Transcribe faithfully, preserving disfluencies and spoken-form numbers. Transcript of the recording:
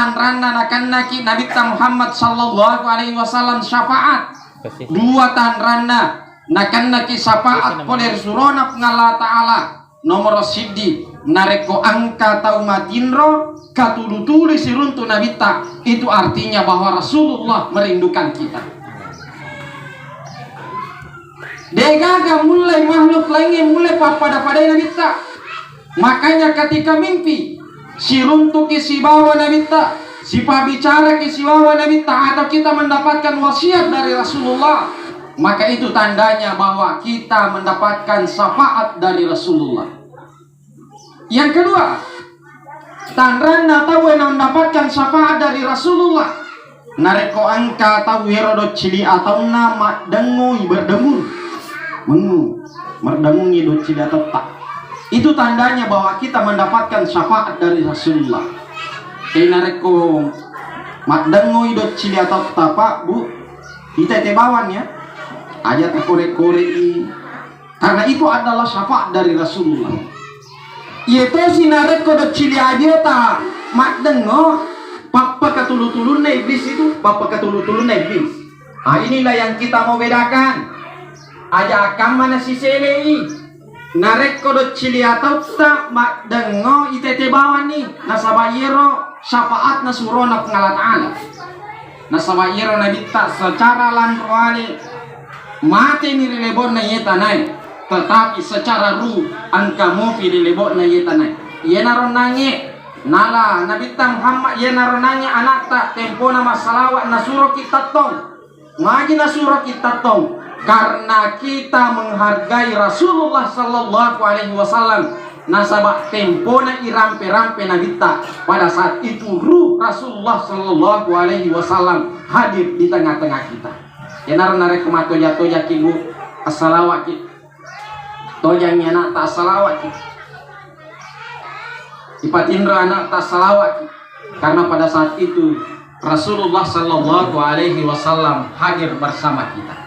tanranna nakennaki Nabitta Muhammad sallallahu alaihi wasallam syafaat. Dua tanranna nakennaki syafaat pole ri surona Puang Allah Ta'ala. Nomoro siddi, narekko engka tau matinro, katulu-tulu siruntu Nabitta, itu artinya bahwa Rasulullah merindukan kita. Degaga mulai makhluk laingnge mulai pappada-padai Nabitta. Makanya ketika mimpi, siruntuki sibawa Nabitta, sipabicaraki sibawa Nabitta, atau kita mendapatkan wasiat dari Rasulullah, maka itu tandanya bahwa kita mendapatkan syafaat dari Rasulullah. Yang kedua, tanranna tau yang mendapatkan syafaat dari Rasulullah. Narekko engka tau ero doccili ataunna maddengngoi berdengung, mengu, merdengungi doccili atautta. Itu tandanya bahwa kita mendapatkan syafaat dari Rasulullah. Jadi narekko maddengngoi doccili atautta, Pak, Bu, kita tebawang ya. Aja takore-korei. Karena itu adalah syafaat dari Rasulullah. Iya tosi narekko doccili ajeta maddengngo, pappakatulu-tulunna iblis itu, pappakatulu-tulunna iblis. Ah, inilah yang kita mau bedakan. Aja akkamma nasiselei. Narekko doccili atautta maddengngo itete bawanni, nasaba iyero syafaatna surona Puang Allah Ta'ala. Nasaba iyero Nabitta secara lanroane mateni ri lebonna iye tanae, tetapi secara ruh engka mopi ri lebonna iye tanae. Iyenaro nangnge nala Nabitta Muhammad, iyenaro nangnge anatta tempona massalawa nasuroki tettong. Magi nasuroki tettong? Karena kita menghargai Rasulullah sallallahu alaihi wasallam. Nasaba tempona irampe-rampe Nabitta, pada saat itu ruh Rasulullah sallallahu alaihi wasallam hadir di tengah-tengah kita. Iyanaro narekko matoja-tojaki, Bu, assalawaki. Tojangngi anatta assalawaki. Ipatinro anatta assalawaki. Karena pada saat itu Rasulullah sallallahu alaihi wasallam hadir bersama kita.